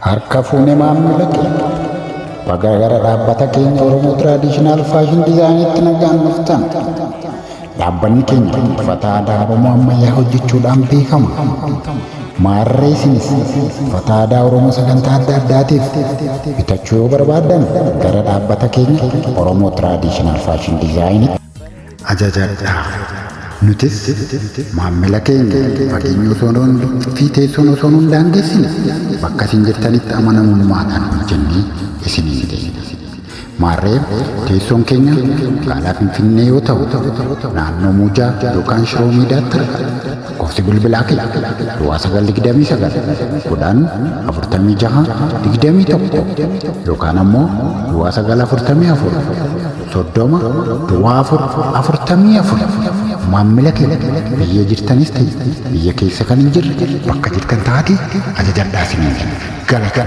Harka fuune maamila keenya. Baga gara dhaabbata keenya Oromoo Traditional Fashion Designitti nagaan dhuftan. Dhaabbanni keenya uffata aadaa Oromoo ammayyaa hojjechuudhaan beekama. Maarree isinis uffata aadaa Oromoo sagantaa adda addaatiif bitachuu yoo barbaaddan gara dhaabbata keenya Oromoo Traditional Fashion Designitti ajajadhaa. Nutis maammila keenya fageenya osoo fi teessoon osoo nun daangessine bakka isin jirtanitti amanamummaadhaan hojjennee isiniin geenya. Maarree teessoon keenya magaalaa Finfinnee yoo ta'u, naannoo Muujaa yookaan Shiroo Meedaatti argama. Lakkoofsi bilbilaa keenya 0929 10 46 21 yookaan ammoo 0944 30 04 44. Maammila keenya biyya jirtanis ta'e biyya keessa kan hin jirre bakka jirtan taatee ajajadhaa isiniin galata.